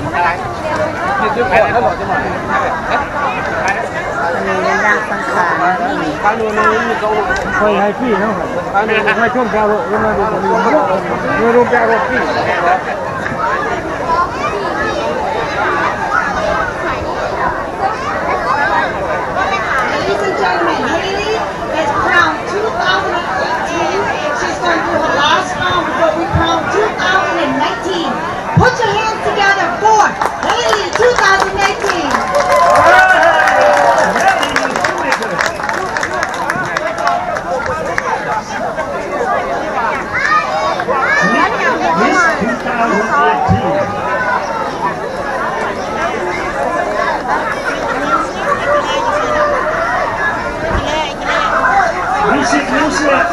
ອັນນີ້ເປັນຮ່າງສັງຂານ ຂ້ອຍໃຫ້ຟຣີເນາະ ໃຫ້ຊົມແຊວໂລດ ລົງມາດູ ລົງແຊວໂລດຟຣີ. Ladies and gentlemen, Haley is crowned two thousand eighteen. She's going through her last round before we crown two thousand nineteen. Put your hands together for Haley two thousand eighteen. Miss two thousand eighteen. Music, music.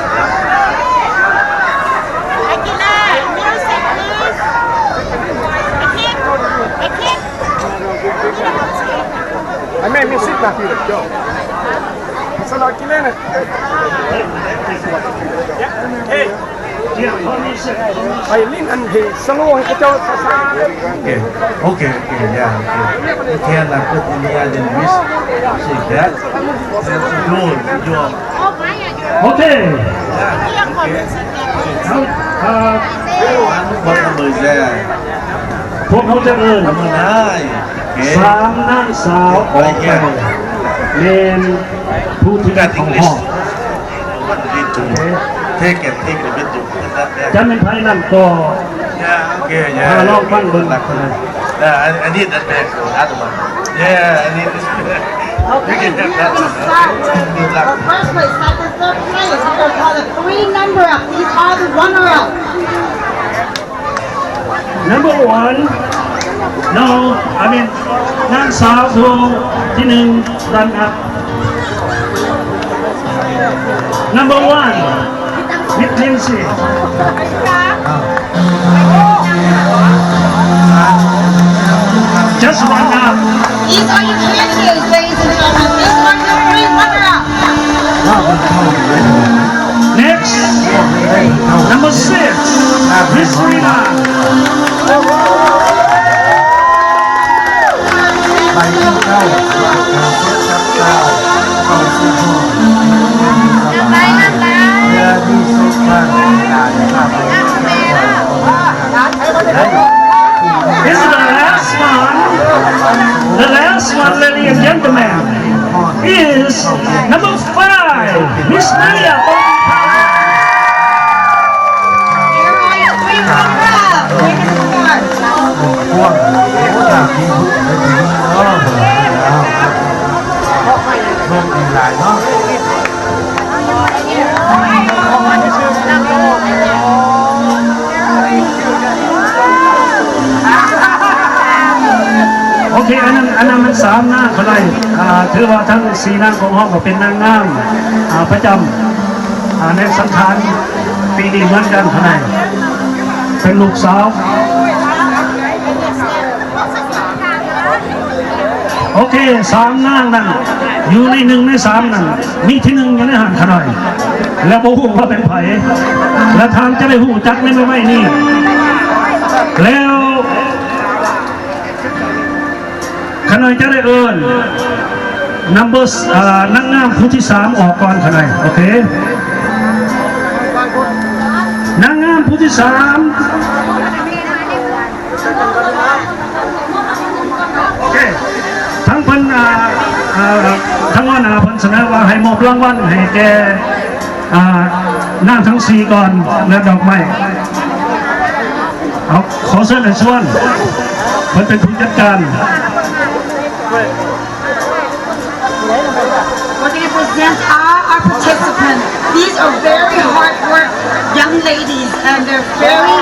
ໄອ້ແມ່ music ນະ ສະຫຼອດກິນເລີຍນະ ເອີ. ໄປຫຼິ້ນອັນເພງສະໂລໃຫ້ເຂົາເຈົ້າຊ້າໆ. Okay, okay, okay, yeah, okay. You can, uh, put in the end in this. See that? That's good, good job. Okay. Yeah, okay. ເອົາ ເອີ ພວກເຮົາຈະເອີ້ນສາມນາງສາວອອກໄປ ແມ່ນຜູ້ທີ່ເຂົ້າຮອບ. Take it, take it, take it. ຈະແມ່ນໃຜນັ້ນກໍ Yeah, okay, yeah. ມາລອງຟັງເບິ່ງ. Yeah, I, I need that back, so I don't want. Yeah, I need this. Okay, we're gonna start with the first place, second, third place. We're gonna call the three number up. These are the runner up. Number one. No, I mean, ນາງສາວຜູ້ທີໜຶ່ງ runner up. Number one, Miss Lindsay. Just runner up. These are your candidates, ladies and gentlemen. These are your three runner up. Next, number six, Miss Rina. This is the last one. The last one, ladies and gentlemen, is number five, Miss Maria. Here are your three runner-up. Bring it forward. ເບິ່ງອີກຫຼາຍເນາະ. ໂອເຄ ອັນນັ້ນ ອັນນັ້ນມັນສາມນາງເທົ່ານັ້ນ. ອ່າ ຖືວ່າທັງສີ່ນາງຂອງເຮົາກໍເປັນນາງງາມ ອ່າ ປະຈຳ ອ່າ ໃນສັງຂານປີນີ້ເໝືອນກັນເທົ່ານັ້ນ ເປັນລູກສາວ. ໂອເຄ ສາມນາງນັ້ນ ຢູ່ໃນໜຶ່ງໃນສາມນັ້ນ ມີທີໜຶ່ງຢູ່ໃນຫັ້ນຂະນ້ອຍ ແລະ ບໍ່ຮູ້ວ່າເປັນໃຜ ແລະ ທ່ານຈະໄດ້ຮູ້ຈັກໃນໄວໆນີ້ ແລ້ວ ຂະນ້ອຍຈະໄດ້ເອີ້ນ number ເອີ ນາງງາມຜູ້ທີສາມອອກກ່ອນຂະນ້ອຍ. ໂອເຄ ນາງງາມຜູ້ທີສາມ. ໂອເຄ ທາງເພິ່ນ ອ່າ ອ່າ ທາງຫົວໜ້າເພິ່ນສະເໜີວ່າໃຫ້ມອບລາງວັນໃຫ້ແກ່ ອ່າ ນາງທັງສີ່ກ່ອນ ແລະ ດອກໄມ້. ເອົາ ຂໍເຊີນໃຫ້ຊວນ ເພິ່ນເປັນຜູ້ຈັດການ. We're gonna present our, our participants. These are very hard work young ladies, and they're very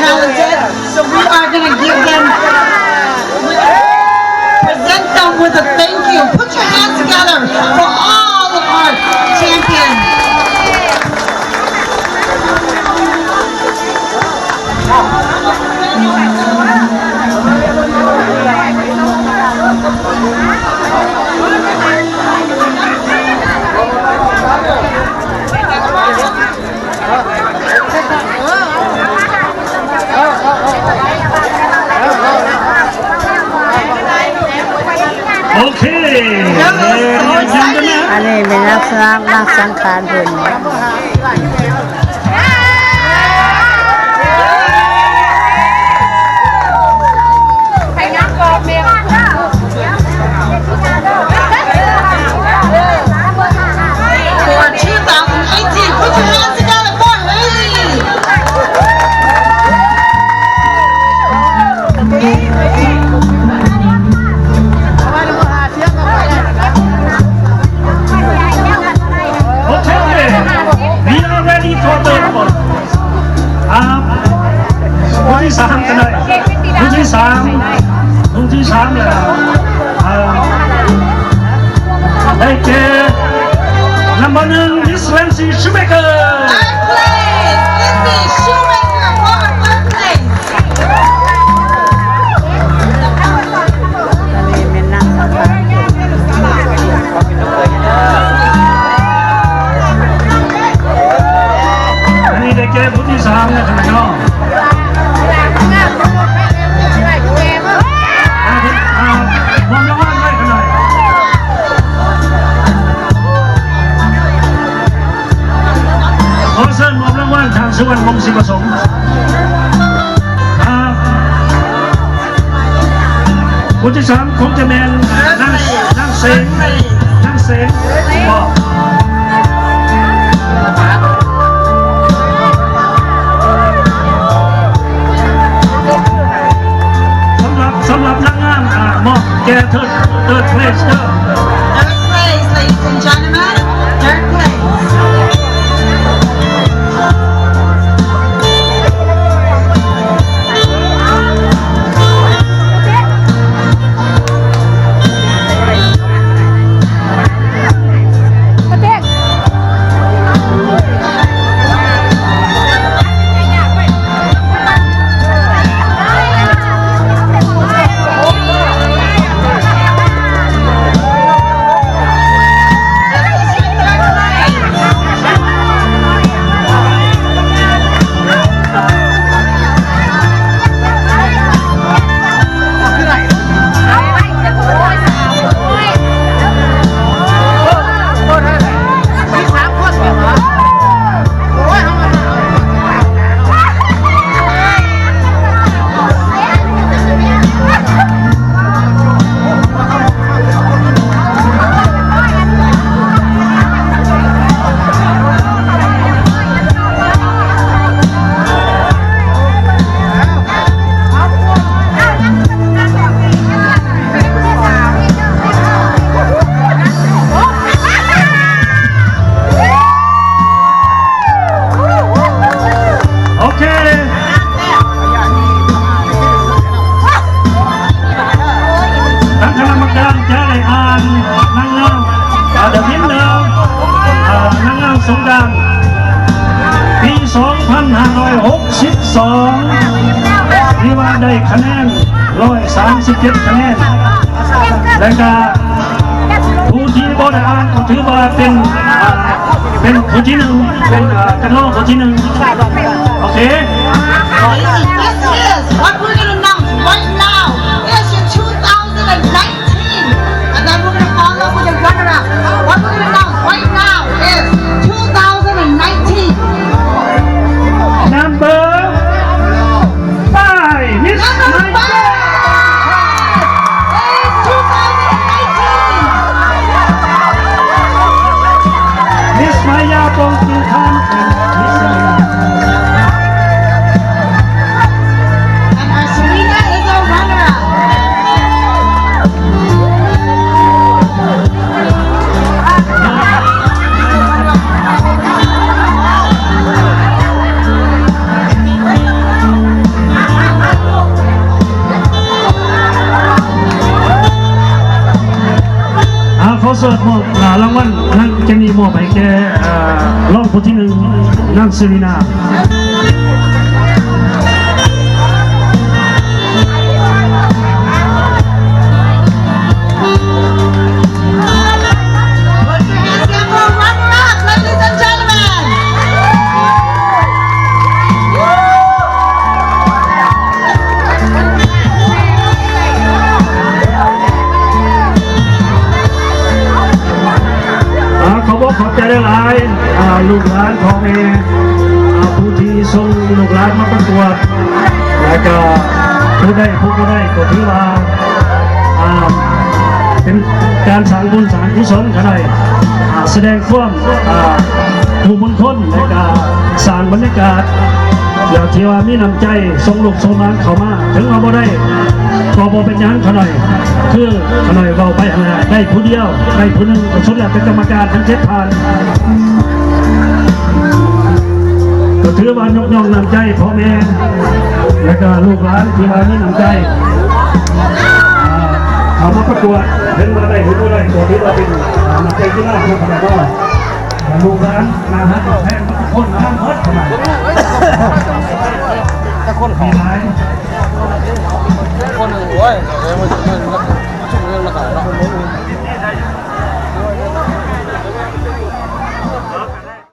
talented. So we are gonna give them, present them with a thank you. Put your hands together for all of our champions. ເອີ ເອີ ເອີ ອັນນີ້ແມ່ນນັກສະໜາມ ນັກສັງຂານເພິ່ນ. For two thousand eighteen, put your hands together for Haley. Okay, we are ready for the, uh, ຜູ້ທີສາມກັນເລີຍ ຜູ້ທີສາມ ຜູ້ທີສາມແລ້ວ ເອີ ໄດ້ແກ່ number ໜຶ່ງ Miss Ramsey Shoemaker. Third place, Ramsey Shoemaker for third place. ອັນນີ້ໄດ້ແກ່ຜູ້ທີສາມແລ້ວເນາະ. ອ່າ ອ່າ ມອບລາງວັນໄວ້ກັນໜ້ອຍ. ຂໍເຊີນມອບລາງວັນ ທ່ານ ສຸວັນ ວົງສີປະສົງ. ອ່າ ຜູ້ທີສາມຄົງຈະແມ່ນນາງ ນາງເສງ ນາງເສງບໍ. ສຳລັບ ສຳລັບນາງງາມ ອ່າ ມອບແກ່ third, third place ເດີ. Third place, ladies and gentlemen, third place. ໂອເຄ ທາງຄະນະກຳມະການຈະໄດ້ອ່ານນາງງາມ The Winner ນາງງາມສົງການປີສອງພັນຫ້າຮ້ອຍຫົກສິບສອງ ທີ່ວ່າໄດ້ຄະແນນຮ້ອຍສາມສິບເຈັດຄະແນນ ແລະກະຜູ້ທີ່ບໍ່ໄດ້ອ່ານກໍຖືວ່າເປັນ ເປັນຜູ້ທີໜຶ່ງ ເປັນ ເອີ ນັກຮ້ອງຜູ້ທີໜຶ່ງ. ໂອເຄ. Ladies, this is what we're gonna announce right now is your two thousand and nineteen. And then we're gonna follow up with a runner-up. What we're gonna announce right now is two thousand and nineteen. Number five, Miss Number Maya. Five is two thousand and nineteen. Miss Maya ປອງຈຸພັນ And our Serena is our runner-up. ອ່າ ຂໍເຊີນມອບ ອ່າ ລາງວັນ ນາງເຈນນີ້ ມອບໃຫ້ແກ່ ອ່າ ຮອງຜູ້ທີໜຶ່ງ ນາງເຊລີນາ. Put your hands together for a runner-up, ladies and gentlemen. ຂໍ ຫຼາຍໆ ອ່າ ລູກຫຼານພໍ່ແມ່ ອ່າ ຜູ້ທີ່ສົ່ງລູກຫຼານມາປະກວດ ແລ້ວກໍຜູ້ໃດຜູ້ບໍ່ໄດ້ກໍຖືວ່າ ອ່າ ເປັນການສ້າງບຸນສ້າງກຸສົນກໍໄດ້ ອ່າ ສະແດງຄວາມ ອ່າ ຜູ້ມງຄົນ ແລ້ວກໍສ້າງບັນຍາກາດ ແລ້ວທີ່ວ່າມີນ້ຳໃຈສົ່ງລູກສົ່ງຫຼານເຂົ້າມາ ເຖິງວ່າບໍ່ໄດ້ກໍບໍ່ເປັນຫຍັງ ຂະໜ້ອຍ ຄືຂະໜ້ອຍເວົ້າໄປຫັ້ນແຫຼະ ໄດ້ຜູ້ດຽວ ໄດ້ຜູ້ໜຶ່ງ ກໍສຸດແລ້ວແຕ່ກຳມະການທັງເຈັດທ່ານ ກໍຖືວ່າຍົກຍ້ອງນ້ຳໃຈພໍ່ແມ່ ແລ້ວກໍລູກຫຼານທີ່ວ່າມີນ້ຳໃຈ ເຂົ້າມາປະກວດ ເຖິງວ່າໄດ້ຫຼືບໍ່ໄດ້ ກໍຖືວ່າເປັນນ້ຳໃຈທີ່ລາວເນາະ ຂະໜ້ອຍເນາະ ລູກຫຼານໜ້າຮັກແພງໝົດທຸກຄົນ ງາມໝົດຂະໜ້ອຍ ຈັກຄົນ ມີຫຼາຍ ຄົນໜຶ່ງ ໂອ້ຍ ເອີ ມັນ ມັນ ມັນ ມັນ ມັນ ມັນ ມັນ ມັນ